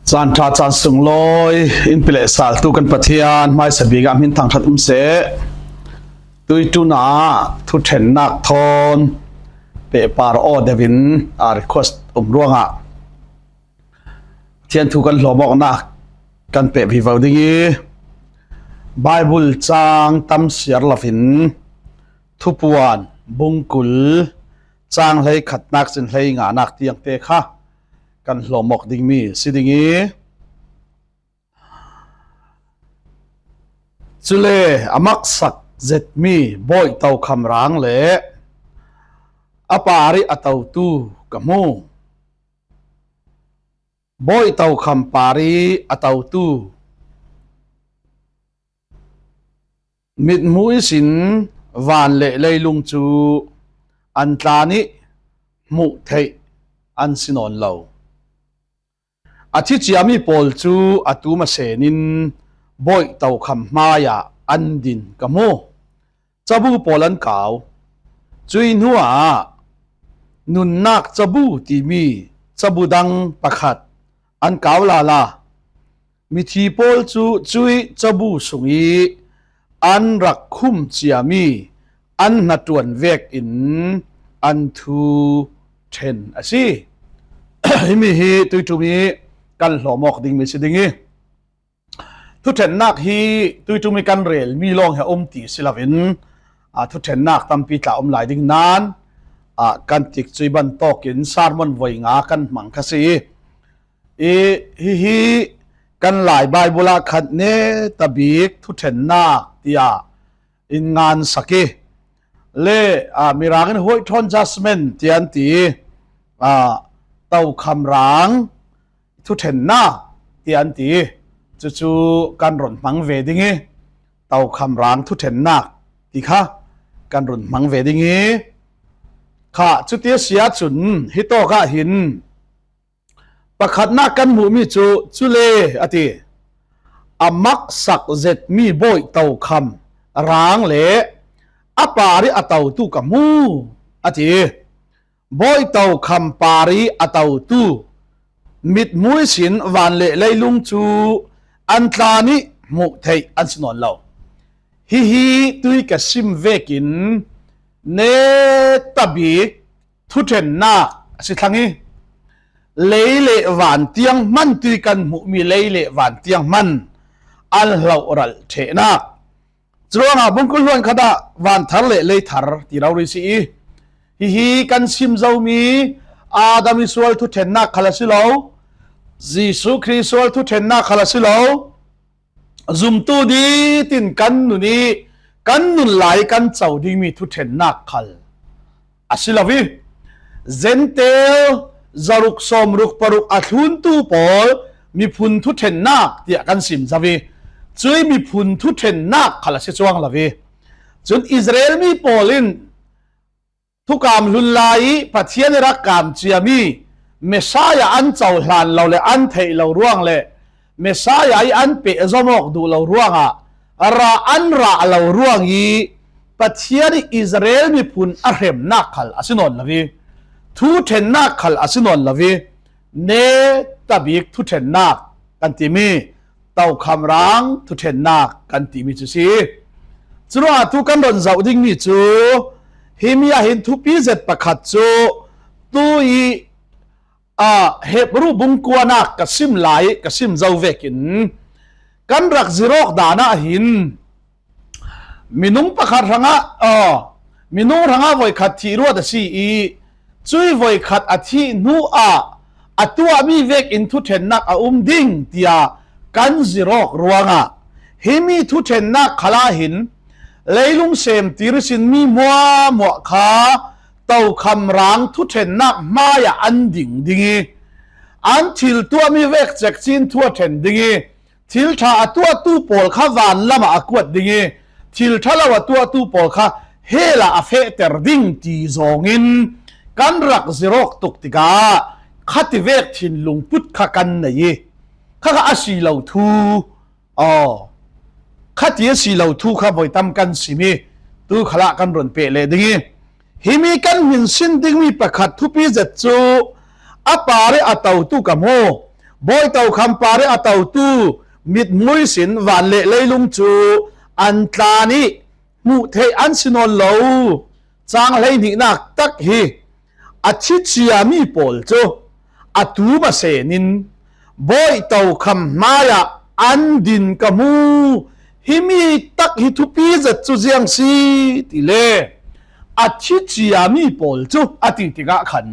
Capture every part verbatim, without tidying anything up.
Caan ṭha caan sunglawi in pilehsaltu kan Pathian hmaisa bik ah min thangṭhat um seh. Tuiṭum ah thuṭhennak thawn pehpar aw deuhin a request um ruangah Pathian thu kan hlawmawknak kan peh vivo ding i, Bible cang tam siar loin Thupuan bung kul cang hleikhatnak cun hleinganak tiangte kha kan hlawmawk dingmi si ding i, cule a maksak zetmi Bawi Tokham rang le a par i a totu ka hmu. Bawi Tokham par i a totu mithmuh ihsin van le leilung cu an tlan i hmuh theih an si nawn lo. A thi ciami pawl cu a tum a senin Bawi Tokham hmaiah an din ka hmu. Cabu pawl an kau. Cuih hnuah nunnak cabu timi cabu dang pakhat an kau lala. Mithi pawl cu cuih cabu sung i an rak khum ciami an hnaṭuan vekin an thu ṭhen a si. Himi hi tuiṭum i kan hlawmawk dingmi si ding i, thuṭhennak hi tuiṭum i kan relmi lawng hi a um ti si loin, aa, thuṭhennak tampi tla um lai ding nain, aa, kan tikcu i bantukin sermon voi nga kan hmang kha si i, i, hihi kan Lai Bible ah khan netabik thuṭhennak tiah in ngansak i, le, aa, Mirang in Hoih Ṭhawn Judgment tiah an ti i, aa, Tokham rang thuṭhennak tiah an ti i, cucu kan run hmang ve ding i, Tokham rang thuṭhennak ti kha kan run hmang ve ding i, kha cuti a si ahcun hitawk ah hin pakhatnak kan hmuhmi cu cule a ti. A maksak zetmi Bawi Tokham rang le a par i a totu ka hmu a ti. Bawi Tokham par i a totu mithmuh ihsin van le leilung cu an tlan i hmuh theih an si nawn lo. Hihi tuih ka sim vekin netabik thuṭhennak a si thlang i, lei le van tiang hman, tuih kan hmuhmi lei le van tiang hman an hlohralh ṭhehnak. Curuangah bungkul hluan khat ah van thar le lei thar ti rori si i, hihi kan sim zomi Adam i sual thuṭhennak khal a si lo, Jesuh Khrih sual thuṭhennak khal a si lo, zumtu nitin kan nun i kan nun lai kan co dingmi thuṭhennak khal a si lo i, Zentail zaruk sawmruk paruk a thluntu pawl miphun thuṭhennak tiah kan sim zo i, cuih miphun thuṭhennak khal a si cuang lo i, cun Israel mi pawl in thukam hlun lai i Pathian i rak kam ciami Messiah an cohlan lo le an theih lo ruang le Messiah i an pehzom awk duh lo ruangah rah an rah lo ruang i Pathian i Israel miphun a hremnak khal a si nawn lo i, thuṭhennak khal a si nawn lo i, netabik thuṭhennak kan timi Tokham rang thuṭhennak kan timi cu si. Curuangah tu kan run zoh dingmi cu himi ah hin thupi zet pakhat cu tu i, aa, Hebru bungkuanak ka sim lai, ka sim zo vekin kan rak zirawk dan ah hin minung pakhat hrangah, aw, minung hrangah voikhat thih ruat a si i, cuih voikhat a thih hnu ah a tuahmi vekin thuṭhennak a um ding tiah kan zirawk ruangah himi thuṭhennak khal ah hin leilung semtir ihsin mi hmuahhmuah kha Tokham rang thuṭhennak hmaiah an ding ding i, an thil tuahmi vek cekci in thu a ṭhen ding i, thil ṭha a tuahtu pawl kha van lamah a kuat ding i, thil ṭha lo a tuahtu pawl kha hell ah a fehter ding ti zawngin kan rak zirawk tuk tikah khativek thinlung put kha kan nei i, kha kha a si lo thu, aw, khati a si lo thu kha voitam kan sim i, tu khalah kan run peh leh ding i, himi kan hminsin dingmi pakhat thupi zet cu a par i a totu ka hmu. Bawi Tokham par ih a totu mithmui sin van le leilung cu an tlan ih hmuh theih an si nawn lo. Cang hleihnihnak tak hi a thi ciami pawl cu a tum a sen in Bawi Tokham hmaiah an din ka hmu. Himi tak hi thupi zet cu ziang si tile a thi ciami pawl cu a ti tikah khan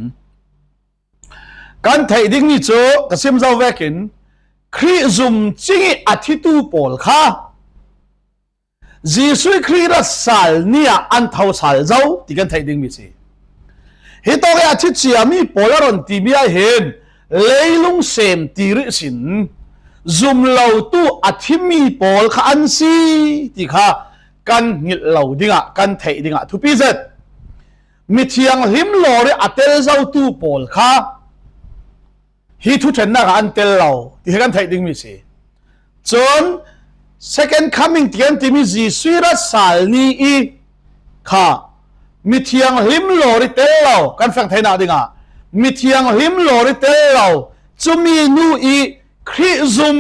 kan theih dingmi cu ka sim zo vekin Khrih zum cing ih a thitu pawl kha Jesuh Khrih rat sal ni ah an tho sal zo ti kan theih dingmi si. Hitawk ih a thi ciami pawl a run timi ah hin leilung sem tir ihsin zum lotu a thimi pawl kha an si ti kha kan hngilh lo dingah kan theih dingah thupi zet. Mithiang hlim lawr ih a tel zotu pawl kha hi thuṭhennak ah an tel lo ti hi kan theih dingmi si. Cun second coming ti kan timi Jesuh ih rat sal ni ih kha mithiang hlim lawr ih tel lo kan feng theinak dingah mithiang hlim lawr ih tel lo cumi nu ih Khrih zum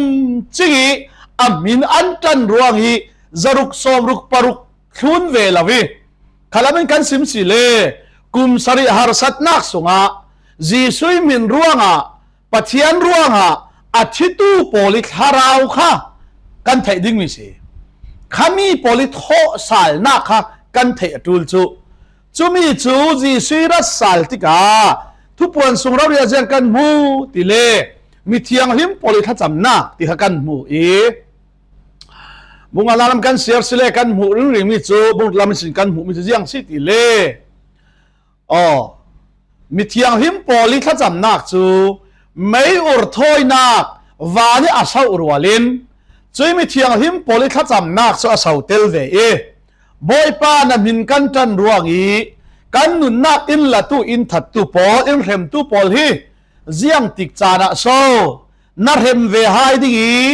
cing ih a hmin an ṭan ruang ih zaruk sawmruk paruk thlun ve lo ih khalam in kan sim si le kum sarih harsatnak sungah Jesuh ih hmin ruangah Pathian ruangah a thitu pawl ih thlarau kha kan theih dingmi si. Khami pawl ih thawhsalnak kha kan theih a ṭul cu. Cumi cu Jesuh ih rat sal tikah Thupuan sung rori ah ziang kan hmu tile mithiang hlim pawl ih thlacamnak ti kha kan hmu ih bung a lam kan siar si le kan hmuh ringringmi cu bung lam sin kan hmuhmi cu ziang si tile aw mithiang hlim pawl ih thlacamnak cu mei ur thawinak van ih a so rual in cui mithiang hlim pawl ih thlacamnak cu a so tel ve ih Bawipa na hmin kan ṭan ruang ih kan nunnak in latu in thattu pawl in hremtu pawl hi ziangtik caan ah so na hrem ve hai ding ih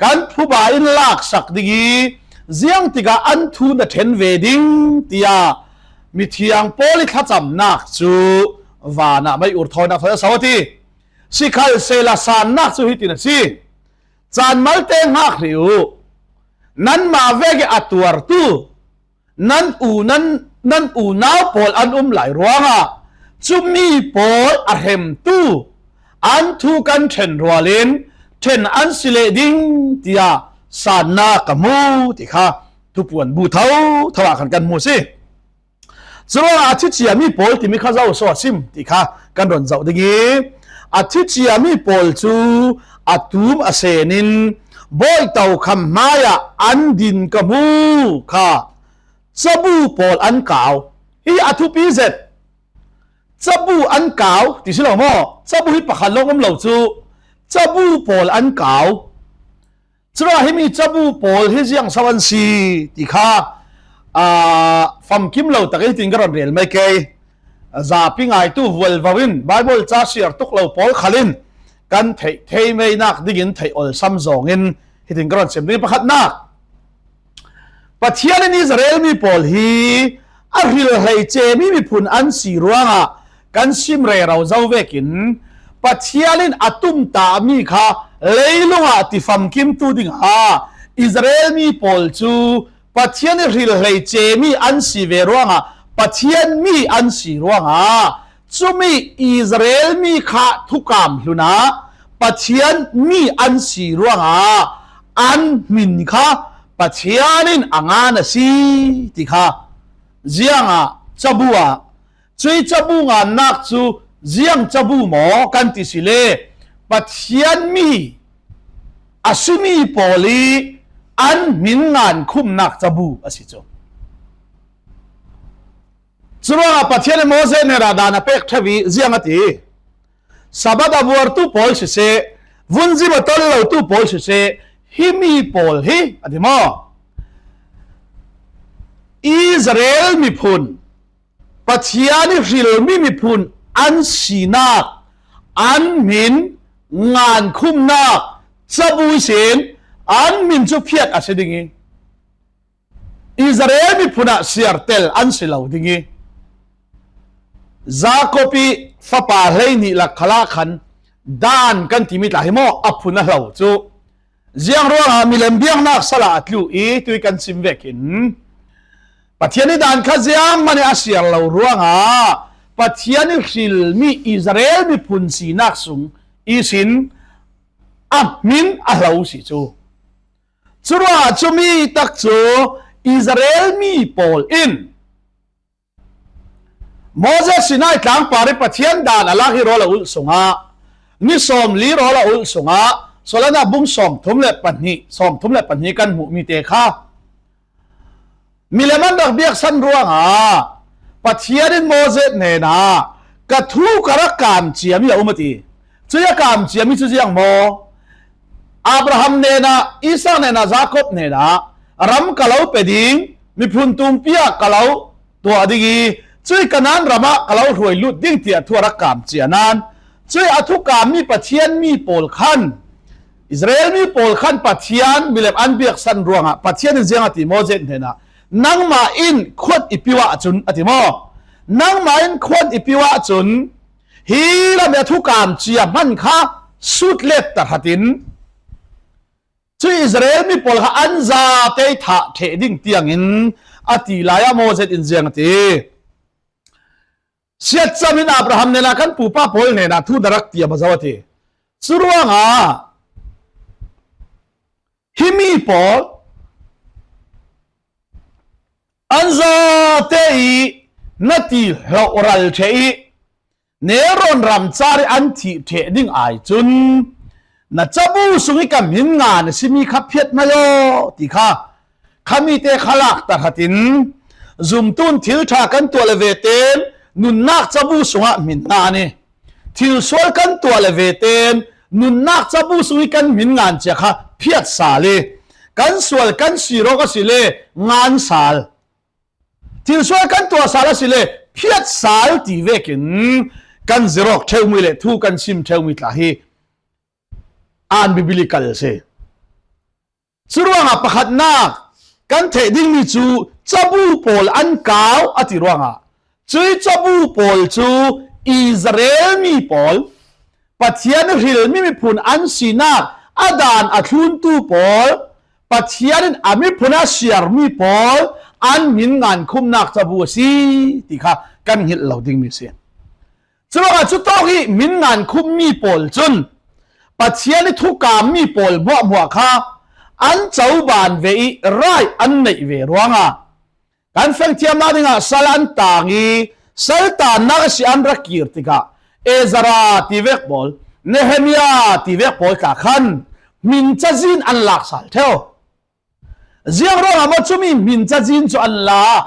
kan phuba in laksak ding ih ziangtikah an thu na ṭhen ve ding tiah mithiang pawl ih thlacamnak cu van ah mei ur thawinak thawi a so a ti. Sikhalsehla sannak cu hitin a si. Caan malte hngak hrih uh. Nanmah vek ih a tuartu nan u nan nan unau pawl an um lai ruangah cumi pawl a hremtu an thu kan ṭhen rual in ṭhen an si leh ding tiah sannak ka hmu ti kha Thupuan bu thotho ah khan kan hmu si. Curuangah a thi ciami pawl timi kha zo so a sim ti kha kan run zoh ding ih a thi ciami pawl cu a tum a sen in Bawi Tokham hmaiah an din ka hmu kha cabu pawl an kau. Hi a thupi zet. Cabu an kau ti si lo maw? Cabu hi pakhat lawng um lo cu cabu pawl an kau. Curuangah himi cabu pawl hi ziang so an si ti kha aa famkim lo takin hitin ka run rel mai kei. Zapi ngaitu vualvo in Baibal ca siar tuk lo pawl khal in kan theih thei meinak dingin theih olsam zawngin hitin ka run sim ding pakhatnak. Pathian in Israel mi pawl hi a hril hleice mi miphun an si ruangah kan sim rero zo vekin Pathian in a tumtahmi kha leilungah tifamkimtu dingah Israel mi pawl cu Pathian ih hril hleice mi an si ve ruangah Pathian mi an si ruangah cumi Israel mi kha thukam hlunah Pathian mi an si ruangah an hmin kha Pathian in a ngan a si ti kha ziangah cabu ah cui cabu ngannak cu ziang cabu maw kan ti si le Pathian mi a simi pawl ih an hmin ngan khumnak cabu a si cu. Curuangah Pathian in Moses hnenah dan a pek ṭheu ih ziang a ti. Sabbath a buartu pawl siseh, vunzim a ton lotu pawl siseh, himi pawl hi a ti maw? Israel miphun Pathian ih hrilmi miphun an sinak, an hmin ngankhumnak cabu ihsin an hmin cu phiat a si ding ih, Israel miphun ah siartel an si lo ding ih, Jakob ih fapa hleihnih lak khalah khan dan kan timi tla hi maw, a phun a hlo chu. Ziang ruangah milem biaknak salah a tlu i tui kan sim vekin Pathian i dan kha ziangmani a siar lo ruangah Pathian i hrilmi Israel miphun sinak sung i sin a hmin a hlo si chu. Curuangah cumi tak cu Israel mi pawl in Moses Sinai tlang par i Pathian dan a lak hi rawl a ulh sungah, ni sawmli rawl a ulh sungah, Solana bung sawmthum le pahnih, sawmthum le pahnih kan hmuhmi te kha milem an rak biaksan ruangah Pathian in Moses hnenah ka thu ka rak kam ciami a um a ti. Cui a kam ciami cu ziang maw? Abraham hnenah, Isak hnenah, Jakob hnenah ram ka lo pe ding, miphun tumpi ah ka lo tuah ding i, cui Kanaan ram ah ka lo hruai lut ding tiah thu a rak kam cia nan, cui a thukammi Pathian mi pawl khan, Israel mi pawl khan Pathian milem an biaksan ruangah Pathian in ziang a ti Moses hnenah, nangmah in khuat i piu ahcun a ti maw? Nangmah in khuat i piu ahcun hi lam i a thukam cia hman kha sut let ta hratin, cui Israel mi pawl kha an zate i thah ṭheh ding tiangin a ti lai ah Moses in ziang a ti. Siatcam in Abraham hnenah kan pupa pawl hnenah thu na rak ti a maw zo a ti. Curuangah himi pawl an zate i na ti hlauhral ṭheh i, Nelrawn ram car i an thih ṭheh ding ai cun, na cabu sung i ka hmin ngan a simi kha phiat hna law, ti kha khami te kha lak ta hratin, zumtu in thil ṭha kan tuah le ve tein nunnak cabu sungah hmin ngan i, thil sual kan tuah le ve tein nunnak cabu sung i kan hmin ngan cia kha phiat sal i, kan sual kan sir awk a si le ngan sal. Thil sual kan tuah sal a si le phiat sal ti vekin kan zir awk ṭheumi le thu kan sim ṭheumi tla hi unbiblical a si. Curuangah pakhatnak kan theih dingmi cu cabu pawl an kau a ti ruangah, cui cabu pawl cu Israel mi pawl, Pathian hrilmi miphun an sinak a dan a thluntu pawl, Pathian in a miphun a siarmi pawl an hmin ngan khumnak cabu a si ti kha kan hngilh lo dingmi a si. Curuangah cutawk i hmin ngan khummi pawl cun Pathian i thukammi pawl hmuahhmuah kha an coban ve i rai an neih ve ruangah kan fengthiamnak dingah sal an tang i, sal tannak a si an ra kir tikah Ezra ti vek pawl, Nehemiah ti vek pawl tla khan hmin cazin an lak sal ṭheu. Ziang ruangah maw cumi hmin cazin cu an lak?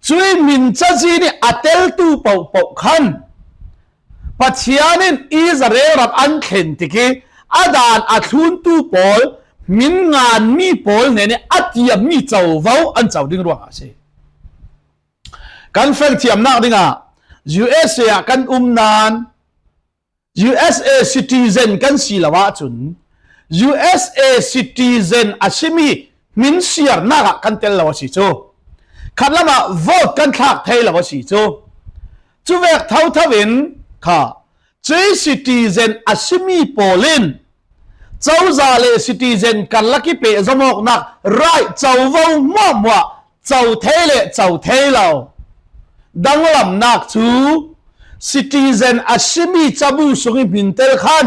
Cui hmin cazin i a teltu pohpoh khan Pathian in Israel ram an thlen tik i a dan a thluntu pawl, hmin nganmi pawl hnen i a tiammi covo an co ding ruangah a si. Kan fengthiamnak dingah U S A ah kan um nan, U S A citizen kan si lo ahcun, U S A citizen a simi hmin siarnak ah kan tel lo a si cu. Khatlam ah vote kan thlak thei lo a si cu. Cuvek thotho in kha, cui citizen a simi pawl in cozah le citizen karlak i pehzom awknak right covo hmuahhmuah co thei le co thei lo danglamnak cu citizen a simi cabu sung i hmin tel khan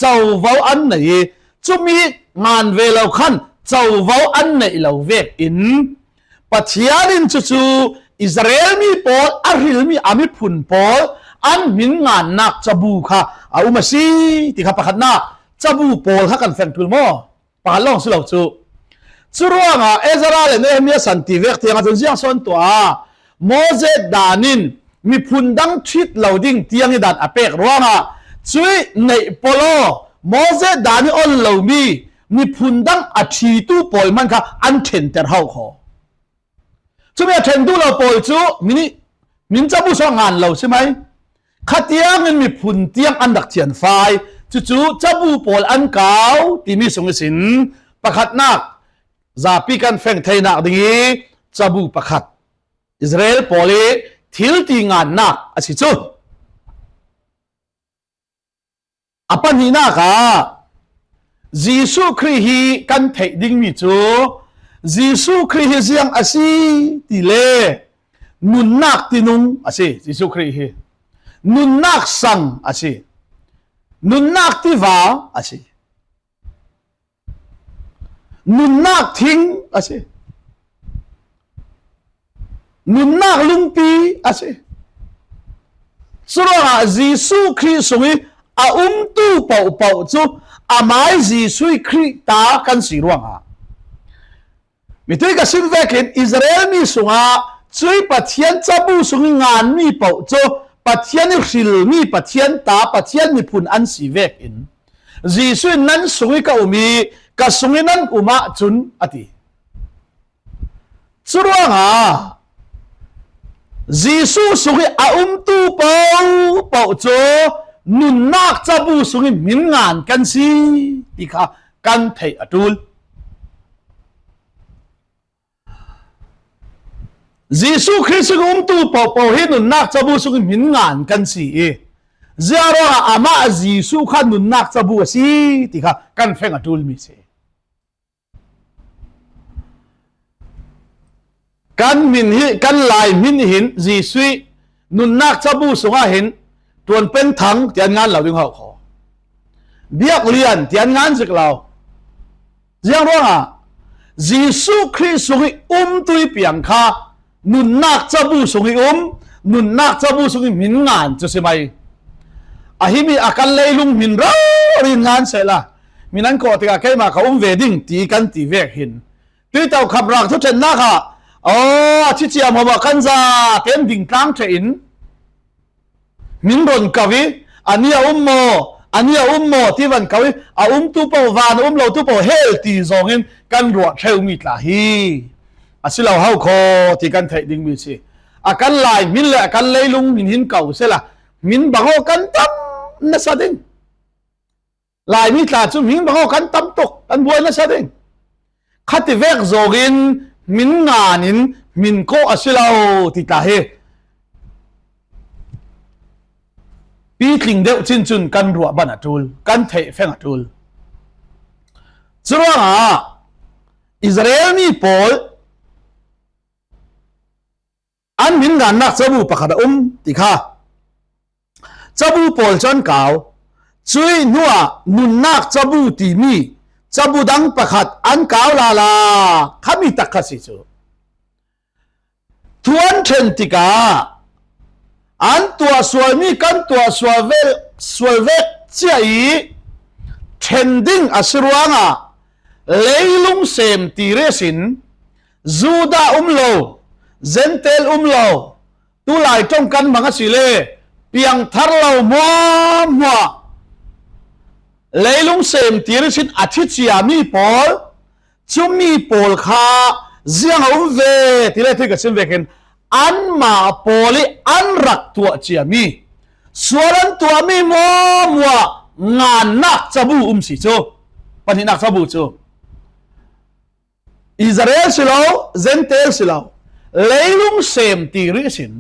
covo an nei i, cumi ngan ve lo khan covo an neih lo vekin Pathian in cucu Israel mi pawl a hrilmi a miphun pawl an hmin ngannak cabu kha a um a si ti kha pakhatnak cabu pawl kha kan feng ṭul maw? Pakhat lawng si lo cu. Curuangah Ezra le Nehemiah san ti vek tiang ahcun ziang sawn tuah ah Moses dan in miphun dang ṭhit lo ding tiang i dan a pek ruangah cui neih polaw Moses dan i on lomi miphun dang a ṭhitu pawl hman kha an ṭhenter hau kho. Cumi a ṭhen duh lo pawl cu min, min cabu sawh ngan lo si mai. Khatiang in miphun tiang an rak thianfai. Cucu cabu pawl an kau timi sung ihsin pakhatnak zapi kan feng theinak ding i cabu pakhat Israel pawl i thil ti ngannak a si cu. A pahnihnak ah Jesuh Khrih hi kan theih dingmi cu, Jesuh Khrih hi ziang a si ti le nunnak tinung a si. Jesuh Khrih hi nunnak sang a si, nunnak tiva a si, nunnak thing a si, nunnak lungpi a si. Curuangah Jesuh Khrih sungih a umtu pohpoh cu amai Jesuh Khrih ta kan si ruangah, mitui ka sim vekin Israel mi sungah cui Pathian cabu sungih nganmi poh cu Pathian ih hrilmi Pathian ta, Pathian miphun an si vekin Jesuh in nan sungih ka um ih ka sungih nan um ahcun a ti. Curuangah Jesuh sungih a umtu pohpoh cu nunnak cabu sungih hmin ngan kan si ti kha kan theih a ṭul. Jesuh Khrih sungih umtu pohpoh hi nunnak cabu sungih hmin ngan kan si ih, ziang ruangah amah Jesuh kha nunnak cabu a si ti kha kan feng a ṭulmi si. Kan hmin hi, kan Lai hmin hin Jesuh ih nunnak cabu sungah hin Tuan Peng Thang tian ngan lo ding hau kho. Biak Lian tian ngan zik lo. Ziang ruangah Jesuh Khrih sungih umtu ih piang kha nunnak cabu sungih um, nunnak cabu sungih hmin ngan cu si mai. A himi a kan leilung hmin rori ngan sehla, hmin an kawh tikah keimah ka um ve ding ti kan ti vek hin, tuitokham rak thuṭhennak ah, aw, a thi ciam hawmah kan za ten ding tlang ṭheh in, hmin ron ko ih, ani a um maw, ani a um maw, ti van ko ih, a umtu paoh van a um lotu paoh hel ti zongin kan ruah ṭheumi tla hi a si lo hau kho ti kan theih dingmi si. A kan Lai hmin le a kan leilung hmin hin ko sehla, hmin bang aw kan tam nasa ding. Laimi tla cu hmin bang aw kan tam tuk, kan buai nasa ding. Khati vek zongin hmin ngan in hmin kawh a si lo ti tla hi pitling deuh cin cun kan ruah ban a ṭul, kan theih feng a ṭul. Curuangah Israel mi pawl an hmin ngannak cabu pakhat a um ti kha cabu pawl cu an kau. Cuih hnuah nunnak cabu timi cabu dang pakhat an kau lala, khami tak kha si cu. Thu an ṭhen tikah an tuah sualmi kan tuah sual ve, sual vek cia ih ṭhen ding a si ruangah leilung sem tir ihsin Judah um lo, Jentail um lo, tulai ṭong kan hmang a si le piangthar lo hmuahhmuah leilung sem tir ihsin a thi ciami pawl, cumi pawl kha ziang a um ve ti le thil ka sim vekin anmah pawl ih an rak tuah ciami, sual an tuahmi hmuahhmuah ngannak cabu um si cu, pahnihnak cabu cu. Israel si lo, Jentail si lo, leilung sem tir ihsin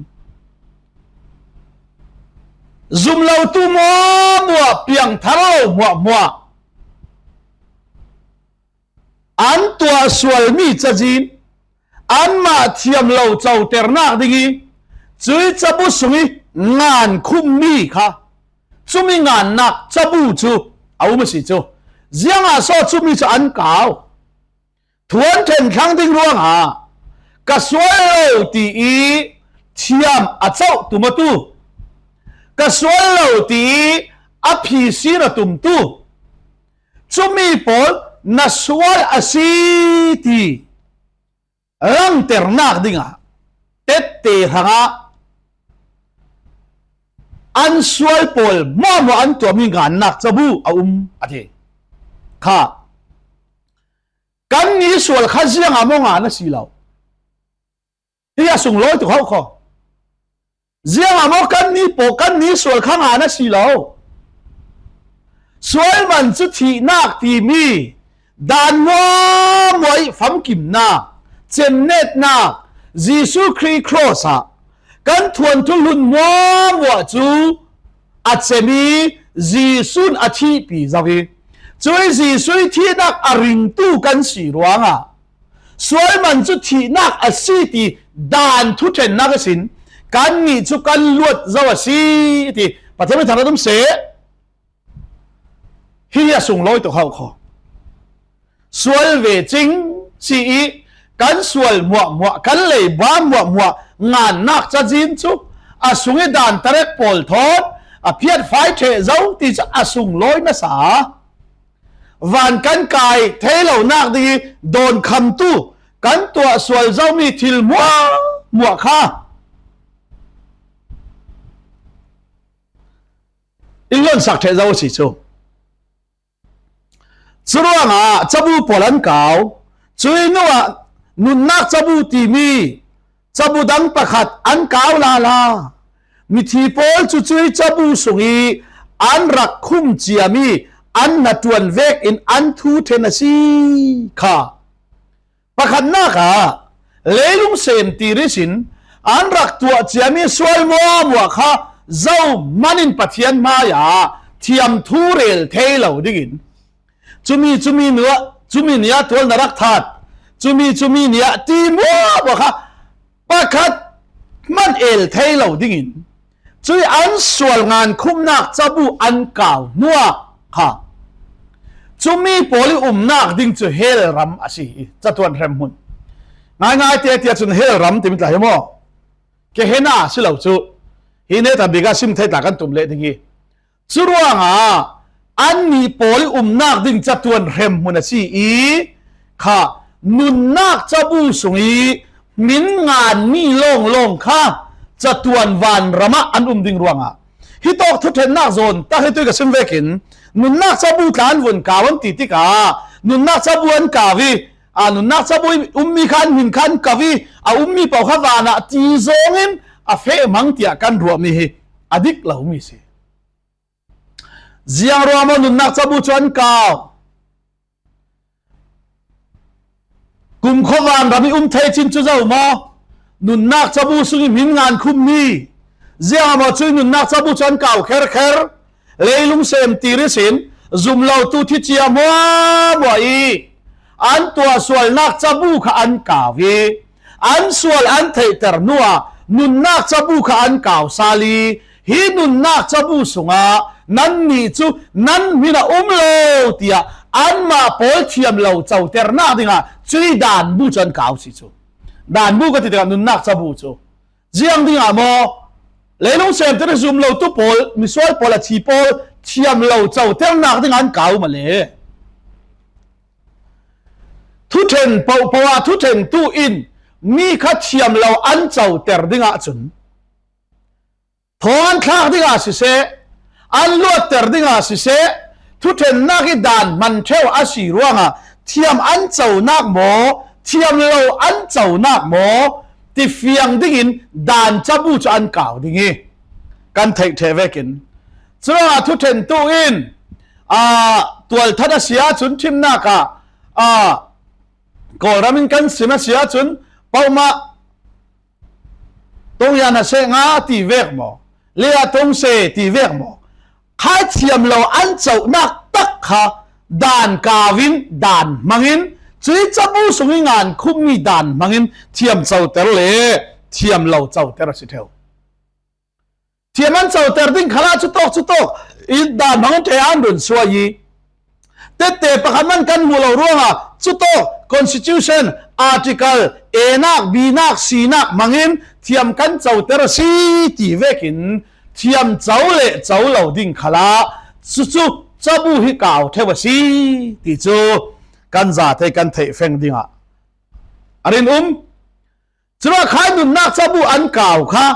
zum lotu hmuahhmuah, piangthar lo hmuahhmuah an tuah sualmi cazin, anmah thiam lo coternak dingih cuih cabu sungih ngan khumhmi kha, cumi ngannak cabu cu a um a si cu. Ziangah so cumi cu an kau? Thu an ṭhen thlang ding ruangah ka sual lo ti ih thiam a coh tumatu, ka sual lo ti ih a phisin a tumtu, cumi pawl na sual a si ti langternak dingah tette hrangah an sual pawl hmuahhmuah an tuahmi ngannak cabu a um a ti kha. Kannih sual kha ziangah maw ngan a si lo? Hi a sunglawi tuk hauh kho. Ziangah maw kannih pawl, kannih sual kha ngan a si lo? Sual man cu thihnak timi dan hmuahhmuah ih famkimnak, cemnetnak, Jesuh Khrih cross ah kan thuanthu hlun hmuahhmuah cu a cem ih Jesu'n a thihpi zo hi. Cui Jesu i thihnak a ringtu kan si ruangah sual man cu thihnak a si ti dan thuṭhennak ihsin kannih cu kan luat zo a si ti Pathian mi thangṭhat um seh. Hi hi a sunglawi tuk hau kho. Sual ve cing si i kan sual hmuahhmuah, kan leiba hmuahhmuah ngannak cazin cu a sung i dan tarek pawl thawn a phiatfai ṭheh zo ti cu a sunglawi nasa. Van kan kai thei lonak ding i dawnkhamtu kan tuah sual zomi thil hmuahhmuah kha in lonsak ṭheh zo a si cu. Curuangah cabu pawl an kau. Cui hnuah nunnak cabu timi cabu dang pakhat an kau lala. Mithi pawl cu cui cabu sung i an rak khum ciami an hnaṭuan vekin an thu ṭhen a si kha. Pakhatnak ah, leilung semtir ihsin an rak tuah ciami sual hmuahhmuah kha zohman in Pathian hmaiah thiam thu rel thei lo dingin, cumi, cumi nuah, cumi nih ah tual na rak that, cumi, cumi nih ah ti hmuahhmuah kha pakhat hman el thei lo dingin, cui an sual ngan khumnak cabu an kau hnuah kha, cumi pawl i umnak ding cu hell ram a si i catuan hremhmun. Ngaingai te tiah cun hell ram timi tla hi maw? Kehena a si lo cu. Hi neta bik ah sim thei tla kan tum leh ding hi. Curuangah annih pawl i umnak ding catuan hremhmun a si i kha nunnak cabu sung i hmin nganmi lawnglawng kha catuan vanram ah an um ding ruangah hitawk thuṭhennak zawn tak hi tu ka sim vekin nunnak cabu tla an vun kau an ti tikah nunnak cabu an kau i a nunnak cabu i ummi kha an hmin kha an kau i a ummi paoh kha vanah ti zawngin a feh hmang tiah kan ruahmi hi a dik lomi si. Ziang ruang maw nunnak cabu cu an kau? Kumkhua vanram i um thei cin cu zo maw? Nunnak cabu sung i hmin ngan khummi ziang maw cu i nunnak cabu cu an kau kherkher? Leilung semtir ihsin zumlotu thicia hmuahhmuah i an tuah sualnak cabu kha an kau i an sual an theihter hnuah nunnak cabu kha an kau sal i hi nunnak cabu sungah nannih cu nan hmin a um lo tiah anmah pawl thiam lo coternak dingah cui danbu cu an kau si cu. Danbu ka ti tikah nunnak cabu cu ziang dingah maw? Leilung semtir i zumlotu pawl, misual pawl, a thi pawl thiam lo coternak dingah an kau mah le. Thuṭhen pohpoh ah thuṭhentu in mi kha thiam lo an coter dingah cun thawng an thlak dingah siseh, an luatter dingah siseh, thuṭhennak i dan hman ṭheu a si ruangah thiam an conak maw, thiam lo an conak maw, tifiang dingin dan cabu cu an kau ding i kan theih ṭheh vekin. Curuangah thuṭhentu in, aa, tualthan a si ahcun ṭhimnak ah, aa, Kawlram in kan sim a si ahcun pohmah tongyan a seh nga ti vek maw? Lea tong se ti vek maw? Khai thiam lo an cohnak tak kha dan kau in dan hmangin cui cabu sung i ngan khummi dan hmangin thiam coter le thiam lo coter a si ṭheu. Thiam an coter ding khalah cutawk cutawk i dan hmangin ṭheh an run suai i tette pakhat man kan hmuh lo ruangah cutawk constitution, article, enak, binak, sinak hmangin thiam kan coter a si ti vekin thiam co le co lo ding khalah cucu cabu hi kau ṭheu a si ti cu kan zathei kan theih feng dingah a rin um. Curuangah khai nunnak cabu an kau kha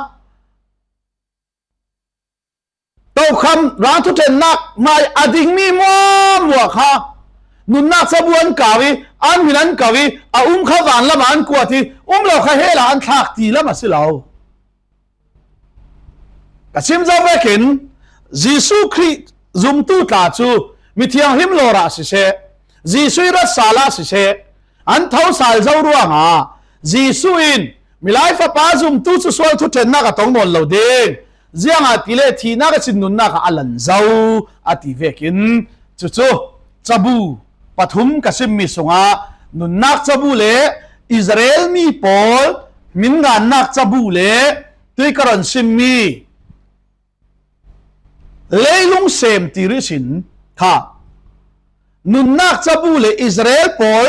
tokham rangthuṭhennak hmai a dingmi hmuahhmuah kha nunnak cabu an kau i an hmin an kau i a um kha vanlam ah an kuat i um lo kha hell ah an thlak ti lam a si lo. Ka chim zo vekin Jesuh Khrih zumtu tla cu mithianghlim lawr ah siseh, Jesuh i rat sal ah siseh, an tho sal zo ruangah Jesuh in milai fapa zumtu cu sual thuṭhennak a tong nawn lo ding, Ziangahtile thihnak ihsin nunnak ah a lan zo a ti vekin, cucu cabu pathum ka simmi sungah nunnak cabu le Israel mi pawl hmin ngannak cabu le tui ka ron simmi leilung semtir ihsin kha nunnak cabu le Israel pawl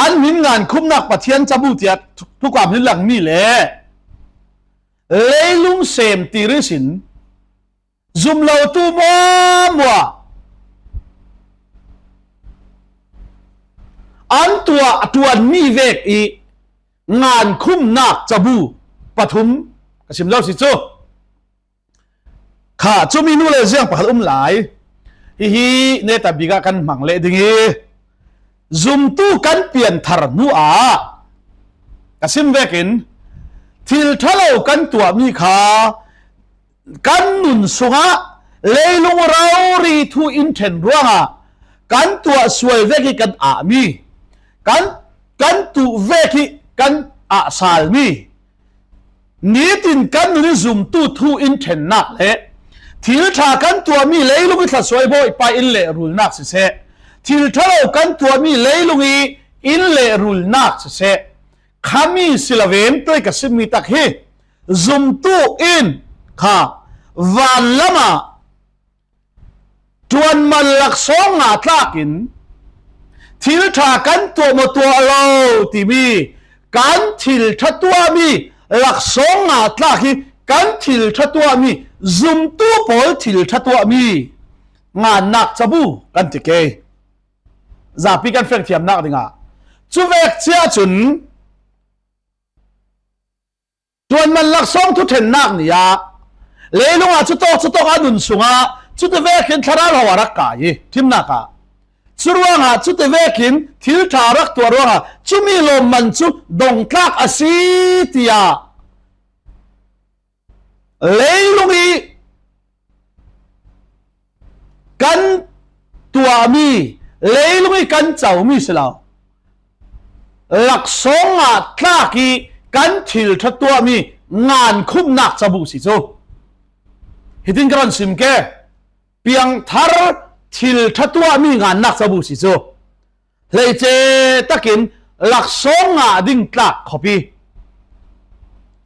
an hmin ngan khumnak Pathian cabu tiah thu-, thukam hi langmi le leilung semtir ihsin zumlotu muamua an tuah a ṭuanmi vek i ngan khumnak cabu pathum ka sim zo si cu. Kha, cumi hnu le ziang pakhat um lai. Hihi netabik ah kan hmang leh ding i, zumtu kan pianthar hnu ah ka sim vekin, thil ṭhalo kan tuahmi kha kan nun sungah leilung rori thu in ṭhen ruangah kan tuah sual vek i kan ahmi, kan, kan tuh vek i kan ahsalmi, nitin kan nun i zumtu thu in ṭhennak le thil ṭha kan tuahmi leilung i thlasuai Bawipa in lehrulnak siseh, thil ṭhalo kan tuahmi leilung i in lehrulnak siseh, khami si loin tui ka simmi tak hi zumtu in kha vanlam ah ṭuanman laksawng nga tlakin thil ṭha kan tuah maw tuah lo timi kan thil ṭha tuahmi laksawng nga tlak hi kan thil ṭha tuahmi zumtu pawl thil ṭha tuahmi ngannak cabu kan ti ke. Zapi kan fek thiamnak dingah cuvek cia cun ṭuanman laksawng thuṭhennak ni ah leilung ah cutawk cutawk a nun sungah cuti vekin thlarau ho a rak kai i ṭhimnak ah, curuangah cuti vekin thil ṭha a rak tuah ruangah cumi lawmman cu dongtlak a si tiah leilung i kan tuahmi, leilung i kan comi si lo, laksawng nga tlak i kan thil ṭha tuahmi ngan khumnak cabu si cu. Hitin ka ron sim ke, piangthar thil ṭha tuahmi ngannak cabu si cu. Hleice takin laksawng ngah ding tlak khawp i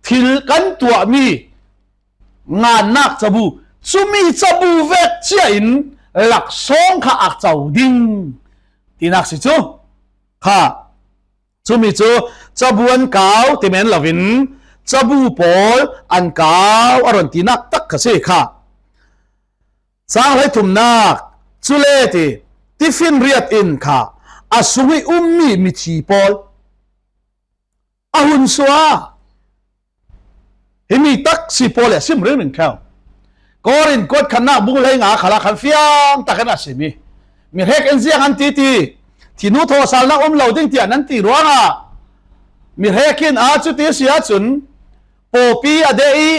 thil kan tuahmi ngannak cabu, cumi cabu vek cia in laksawng kha a co ding tinak si cu. Kha, cumi cu cabu an kau ti men loin cabu pawl an kau a ron tinak tak kha si kha. Cang hleithumnak, cule ti, tifinriat in kha a sung i ummi mithi pawl a hun suah. Himi tak si pawl le sim ringring ṭheu. Korin kuat khatnak bung hleinga khalah khan fiang takin a simi. Mi hrek in ziang an ti ti, thinu thawhsalnak um lo ding tiah nan ti ruangah mi hrek in a cuti si ahcun pawpi a deh i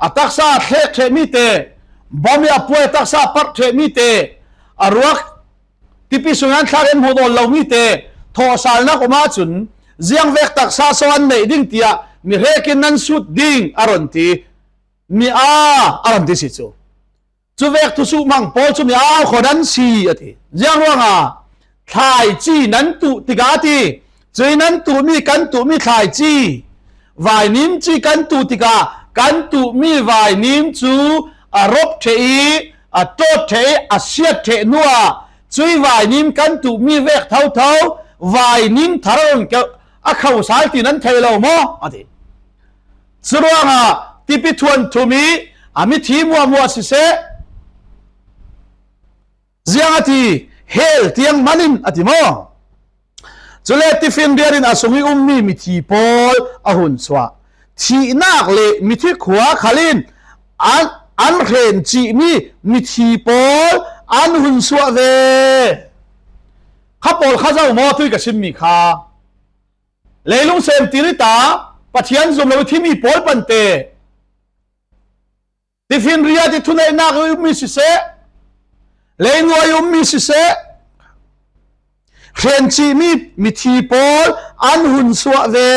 a taksa a thlek ṭhehmi te, bom i a puai a taksa a parh ṭhehmi te, a ruak tipi sungin an thlak in hmuh nawn lomi te thawhsalnak um ahcun ziangvek taksa so an neih ding tiah mi hrekin nan sut ding a ron ti, mi aa a ron ti si cu. Cuvek thusuh hmang pawl cu mi aa khaw nan si a ti. Ziang ruangah thlaici nan tuh tikah a ti. Cui nan tuhmi kan tuhmi thlaici, vainim ci kan tuh tikah kan tuhmi vainim cu a rop ṭheh i a ṭawt ṭheh i a siat ṭheh hnuah cui vainim kan tuhmi vek thotho vainim thar a run keuh a kho sal ti nan thei lo maw? A ti. Curuangah tipi thuanthum i a mithi muahmuah siseh, ziang a ti, hell tiang hman in a ti maw? Cule tifinriat in a sung i ummi mithi pawl a hun suah. Thihnak le mithi khua khal in an, an hrencihmi mithi pawl an hun suah ve. Kha pawl kha zo maw tui ka simmi kha? Leilung sem tirita Pathian zum lo i thimi pawl pante. Tifinriat i thuneihnak i ummi siseh, leinuai i ummi siseh, hrencihmi mithi pawl an hun suah ve.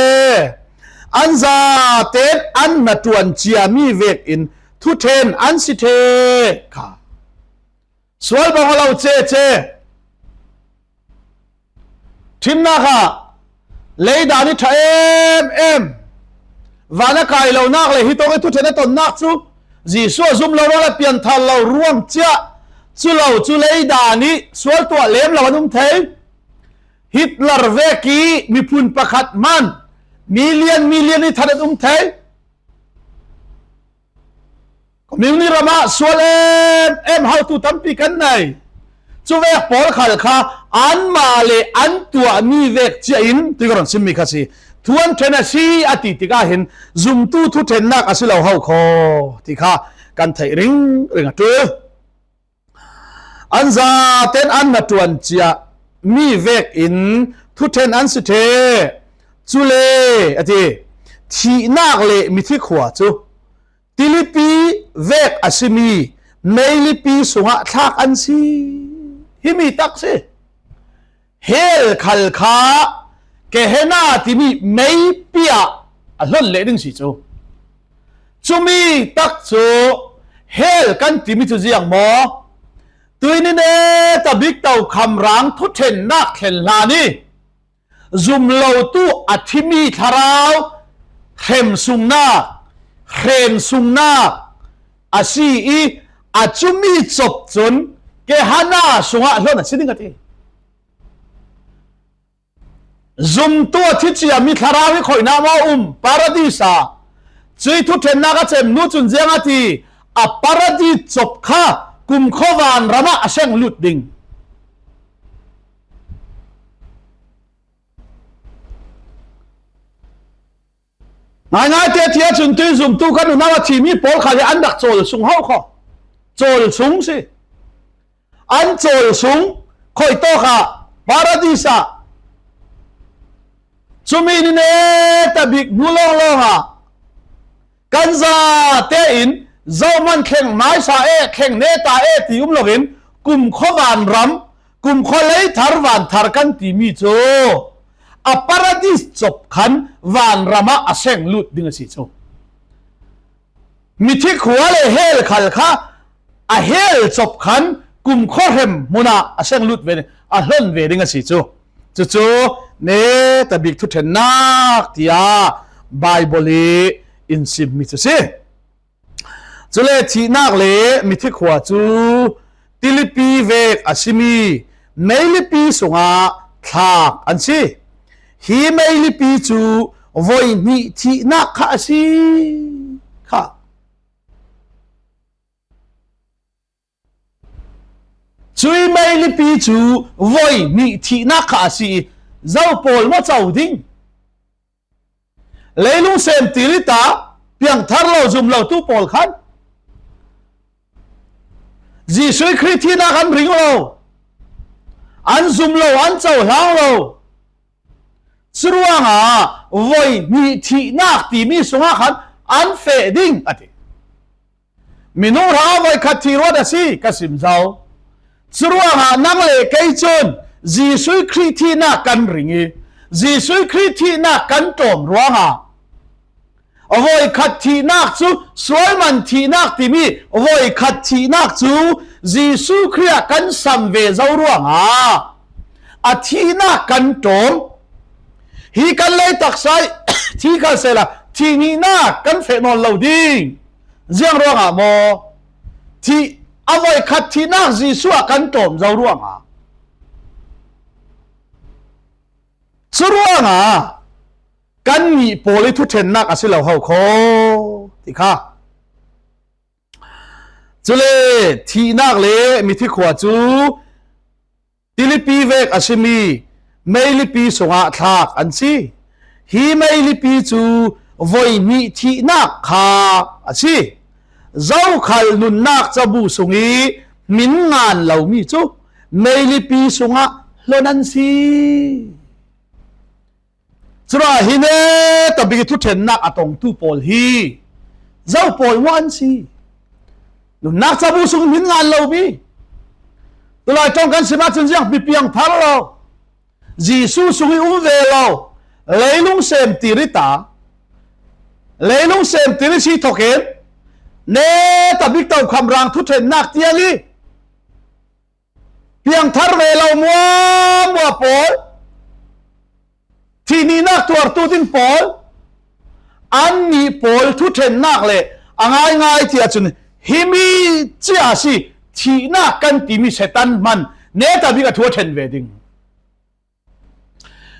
An zaten an hnaṭuan cia mi vekin thuṭhen an si ṭhe kha. Sual bang aw lo cece. Ṭhimnak ah leidan i ṭha em em. Van a kai lonak le hi tawng i thuṭhen a tonnak cu Jesuh a zum lo ruang le pianthar lo ruang cia. Cu lo cu leidan i sual tuah lem lo an um thei. Hitler vek i miphun pakhat hman million million i that an um thei. Communist ram ah sual em em hautu tampi kan nei. Cuvek pawl khal kha anmah le an tuahmi vek cia in tui ka rawn simmi kha si. Thu an ṭhen a si a ti tikah hin zumtu thuṭhennak a si lo ho kho ti kha kan theih ringring a ṭul. An zaten an hnaṭuan cia mi vekin thuṭhen an si ṭhe. Cule a ti, thihnak le mithi khua cu tilipi vek a simi meilipi sungah thlak an si. Himi tak si. Hell khal kha Gehenna timi meipi ah a hlon leh ding si cu. Cumi tak cu hell kan timi cu ziang maw? Tuini neta bik tokham rang thuṭhennak thlen hlan i zum lotu a thimi thlarau hrem sungnak, hren sungnak a si i a cumi cop cun Gehenna sungah hlon a si ding a ti. Zumtu a thi ciami thlarau hi khoihna maw um? Paradis ah. Cui thuṭhennak a cem nu cun ziang a ti? A paradis cop kha kumkhua vanram ah a seng lut ding. Ngaingai te thia cun tui zumtu kan unau a thimi pawl khal hi an rak cawl sung hau kho. Cawl sung si. An cawl sung khoih tawk ah Paradis ah cumi ni neta bik hnu lawnglawng ah kan zate in zohman thleng hmaisa e, thleng neta e ti um loin kumkhua vanram, kumkhua lei thar van thar kan timi cu a Paradis cop khan vanram ah a seng lut ding a si cu. Mithi khua le hell khal kha a hell cop khan kumkhua hrem hmun ah a seng lut ve, a hlon ve ding a si cu. Cucu neta bik thuṭhennak tiah Baibal i in simmi cu si. Cule thihnak le mithi khua cu tilipi vek a simi meilipi sungah thlak an si. Hi meilipi cu voi hnih thihnak kha a si kha. Cui meilipi cu voi hnih thihnak kha a si i, zo pawl maw co ding? Leilung sem tir i ta piangthar lo, zum lotu pawl khan Jesuh Khrih thihnak an ring lo, an zum lo, an cohlang lo. Curuangah voi hnih thihnak timi sungah khan an feh ding a ti. Minung hra voi khat thih ruat a si, ka sim zo. Curuangah nang le kei cun Jesuh Khrih thihnak kan ring i, Jesuh Khrih thihnak kan ṭawm ruangah voi khat thihnak cu sualman thihnak timi voi khat thihnak cu Jesuh Khrih ah kan sam ve zo ruangah a thihnak kan ṭawm. Hi kan lei taksa i thi khal sehla thih hnihnak kan feh nawn lo ding. Ziang ruangah maw? Thih, a voi khat thihnak Jesuh ah kan ṭawm zo ruangah. Curuangah kan nih pawl i thuṭhennak a si lo ho kho ti kha. Cule thihnak le mithi khua cu tilipi vek a simi meilipi sungah thlak an si. Hi meilipi cu voi hnih thihnak kha a si. Zokhal nunnak cabu sung i hmin ngan lomi cu meilipi sungah hlon an si. Curuangah hi neta bik i thuṭhennak a tongtu pawl hi zo pawl maw an si? Nunnak cabu sung hmin ngan lo mi. Tulai ṭawng kan sim ahcun ziang pipiang thar lo. Jesuh sung i um ve lo. Leilung sem tir i ta. Leilung sem tiri si thokin, neta bik tokham rang thuṭhennak tiang i, piangthar ve lo muamua pawl, thih nihnak tuartu ding pawl, annih pawl thuṭhennak le a ngaingai ti ahcun, himi cia si, thihnak kan timi Satan hman neta bik a thu a ṭhen ve ding.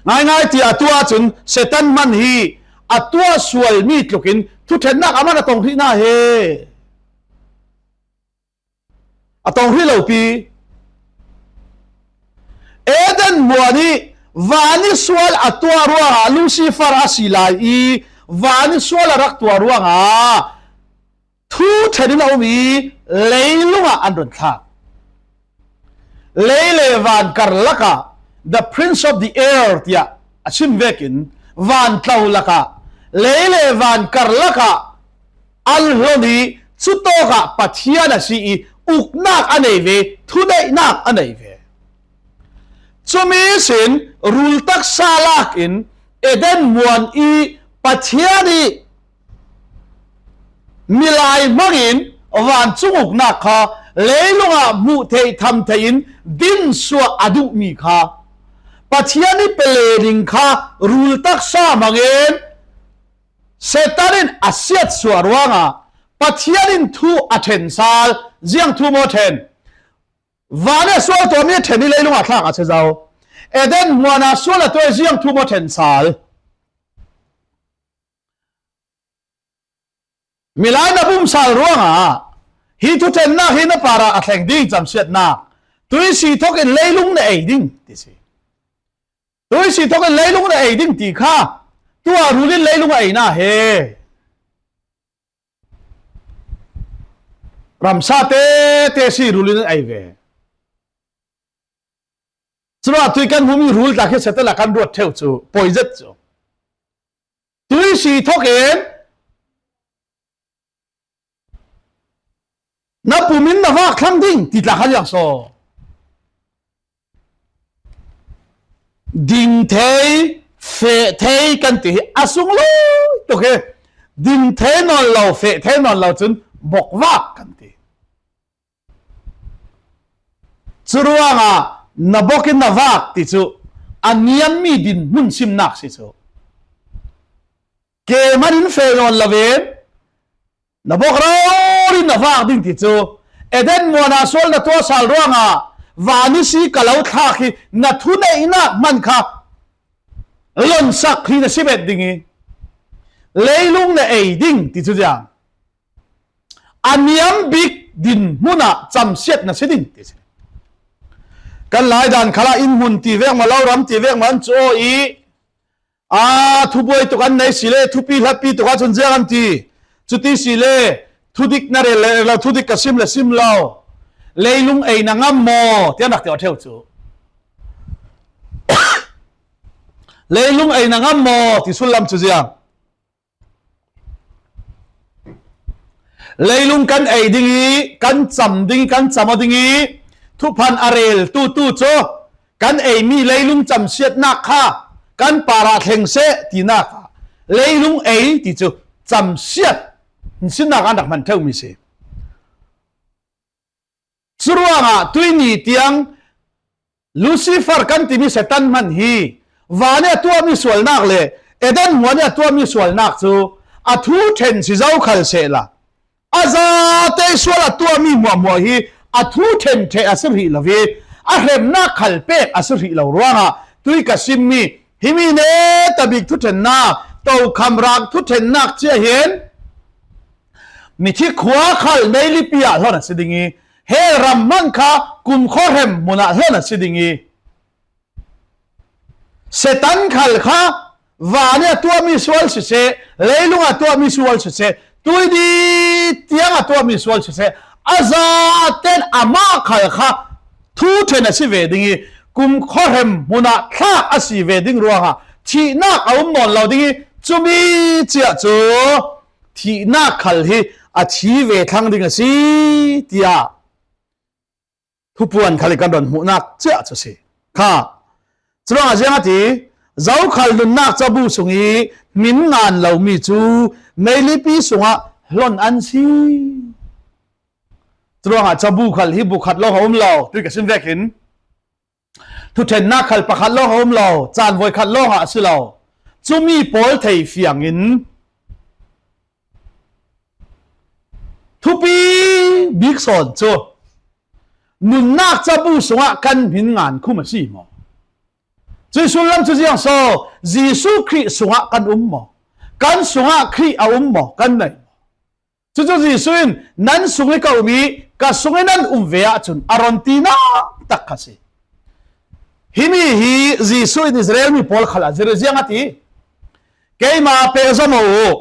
Ngaingai ti a tuah ahcun Satan hman hi a tuah sualmi tlukin thuṭhennak a man a tong hrih hna he. A tong hrih lopi. Eden hmuan i van i sual a tuah ruangah Lucifer a si lai i van i sual a rak tuah ruangah thu ṭhen in a um i leilung ah an run thlak. Lei le van karlak ah, the prince of the air tiah a chim vekin, van tlo lakah lei le van karlak ah an hlon i, cutawk ah Pathian a si i uknak a nei ve, thuneihnak a nei ve. Cumi sin rul taksa lak in Eden hmuan i Pathian i milai hmangin vancung uknak kha leilung ah hmuh theih tham theih in dinsuah a duhmi kha Pathian i pelening kha rul taksa hmangin Satan in a siatsuah ruangah Pathian in thu a ṭhen sal. Ziang thu maw ṭhen? Van a sual tuahmi a ṭhen i leilung ah thlak a si zo. Eden hmuan a sual a tuah i ziang thu maw ṭhen sal? Milai na bum sal ruangah hi thuṭhennak hi na parah a thleng ding camsiatnak, tuisi thokin leilung na ei ding ti si. Tuisi thokin leilung na ei ding ti kha tuah rul in leilung a ei hna he. Ramsa tete si rul in an ei ve. Curuangah tui kan hmumi rul tla khi Satan a kan ruat ṭheu cu poi zet cu. Tuisi thokin na pum in na vak thlang ding ti tla kha ziang so. Ding thei, feh thei kan ti hi a sung lui tuk hi. Ding thei nawn lo, feh thei nawn lo cun bokvak kan ti. Curuangah na bok in na vak ti cu a niammi dinhmun simnak si cu. Ke hman in feh nawn lo in na bok rori na vak ding ti cu Eden hmuan a sual na tuah sal ruangah van i si ka lo thlak hi na thuneihnak hman kha lonsak hi na si bet ding i leilung na ei ding ti cu ziang a niam bik dinhmun ah camsiat na si ding ti si. Kan lai dan khalah innhmun ti vek maw, lo ram ti vek maw an cu aw i, aa, thubuai tuk an nei si le, thupi hlapi tuk ahcun ziang an ti. Cuti si le, thudik na rel le, rel lo, thudik ka sim le, sim lo. Leilung ei na ngam maw? Tiah nak ti aw ṭheu cu. Leilung ei na ngam maw? Ti sullam cu ziang. Leilung kan ei ding i, kan cam ding i, kan cam aw ding i, thuphan a rel tu tu cu kan eimi leilung camsiatnak kha kan parah thleng seh tinak kha leilung ei ti cu camsiat sinnak an rak hman ṭheumi si. Curuangah tuihni tiang Lucifer kan timi Satan hman hi van i a tuahmi sualnak le Eden hmuan i a tuahmi sualnak cu a thu ṭhen si zo khal sehla, a zate sual a tuahmi hmuahhmuah hi a thu ṭhen ṭheh a si rih lo i a hremnak khal pek a si rih lo ruangah tui ka simmi himi neta bik thuṭhennak, tokham rang thuṭhennak cia hin mithi khua khal meilipi ah hlon a si ding i, hell ram hmanh kha kumkhua hrem hmun ah hlon a si ding i, Satan khal kha van i a tuahmi sual siseh, leilung a tuahmi sual siseh, tuihni tiang a tuahmi sual siseh, a zaten amah khal kha thu ṭhen a si ve ding i, kumkhua hrem hmun ah thlak a si ve ding ruangah thihnak a um nawn lo ding i, cumi cia cu thihnak khal hi a thi ve thlang ding a si, tiah thupuan khal i kan rawn hmuhnak cia cu si kha. Curuangah ziang a ti, zokhal nunnak cabu sung i hmin ngan lomi cu meilipi sungah hlon an si. Curuangah cabu khal hi bu khat lawng a um lo, tui ka sim vekin. Thuthennak khal pakhat lawng a um lo, canvoi khat lawngah a si lo. Cumi pawl thei fiangin thupi bik sawn cu nunnak cabu sungah kan hmin ngan khum a si maw? Cuih sullam cu ziang so, Jesuh Khrih sungah kan um maw? Kan sungah Khrih a um maw? Kan nei maw? Cucu Jesuh in, "Nan sung i ka um i, ka sung i nan um ve ahcun a ron tinak tak kha si." Himi hi Jesuh in Israel mi pawl khal a zir ziang a ti. "Keimah pehzom aw uh,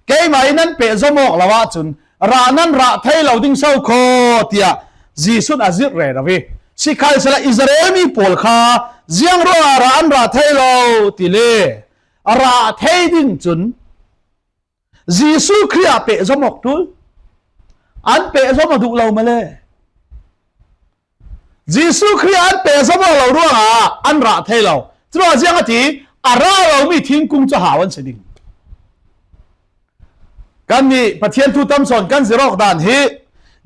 keimah i nan pehzom awk lo ahcun rah nan rah thei lo ding so khaw," tiah Jesuh in a zirh rero i. Sikhalsehla Israel mi pawl kha ziang ruangah rah an rah thei lo ti le a rah thei ding cun Jesuh Khrih ah pehzom awk ṭul. An pehzom a duh lo male. Jesuh Khrih ah an pehzom awk lo ruangah an rah thei lo. Curuangah ziang a ti, a rah lomi thingkung cu hau an si ding. Kannih Pathian thu tam sawn kan zir awk dan hi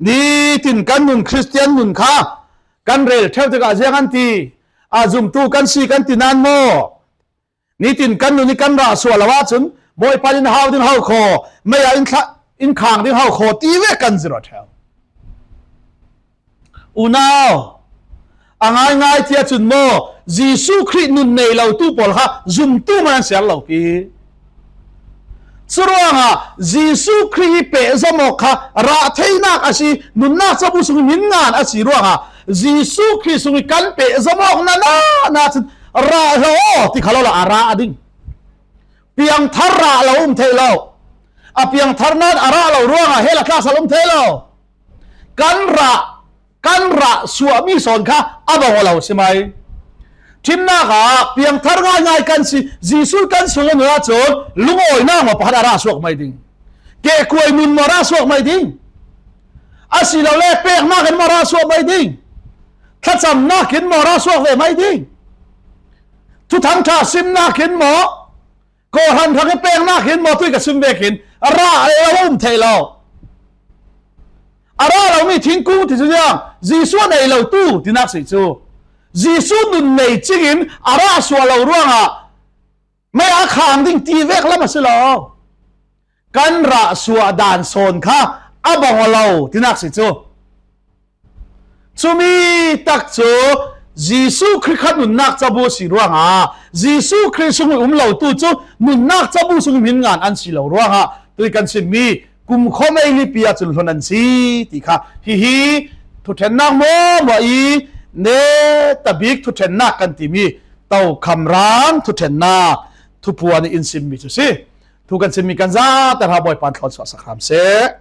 nitin kan nun, Khristian nun kha kan rel ṭheu tikah ziang an ti, a zumtu kan si kan ti nan maw? Nitin kan nun i kan rah suah lo ahcun Bawipa in hau ding hau khaw, mei ah in thla-, in khang ding hau khaw ti ve kan zir aw ṭheu. Unau, a ngaingai ti ahcun maw, Jesuh Khrih nun nei lotu pawl kha zumtu man an siar lo pi. Curuangah Jesuh Khrih i pehzom awk kha rah theinak a si, nunnak cabu sung hmin ngan a si ruangah Jesuh Khrih sung i kan pehzom awk na, na, na cun rah hlah aw ti kha lo la a rah a ding. Piangthar rah lo um theih lo. A piangthar nain a rah lo ruangah hell a tlaksal um theih lo. Kan rah, kan rah suahmi sawn kha a bang aw lo si mai. Ṭhimnak ah piangthar ngaingai kan si, Jesuh kan sung a nun ahcun lungawinak maw pakhat a rah suak mai ding? Kehkuai nun maw rah suak mai ding? Asilole peknak in maw rah suak mai ding? Thlacamnak in maw rah suak ve mai ding? Thuthang ṭha simnak in maw? Kawhhran hrang i peknak in maw, tui ka sim vekin a rah lo um theih lo. A rah lomi thingkung ti cu ziang, Jesuh a nei lotu tinak si cu. Jesuh nun nei cingin a rah suah lo ruangah mei a khang ding ti vek lam a si lo. Kan rah suah dan sawn kha a bang aw lo tinak si cu. Cumi tak cu Jesuh Khrih kha nunnak cabu a si ruangah, Jesuh Khrih sung i um lotu cu nunnak cabu sung i hmin ngan an si lo ruangah, tui kan simmi kumkhua meilipi ahcun hlun an si ti kha hihi thuṭhennak hmuahhmuah i netabik thuṭhennak kan timi Tokham ram thuṭhennak thupuan i in simmi cu si. Thu kan simmi kan zate hna Bawipa in thlawn suahsak hram seh.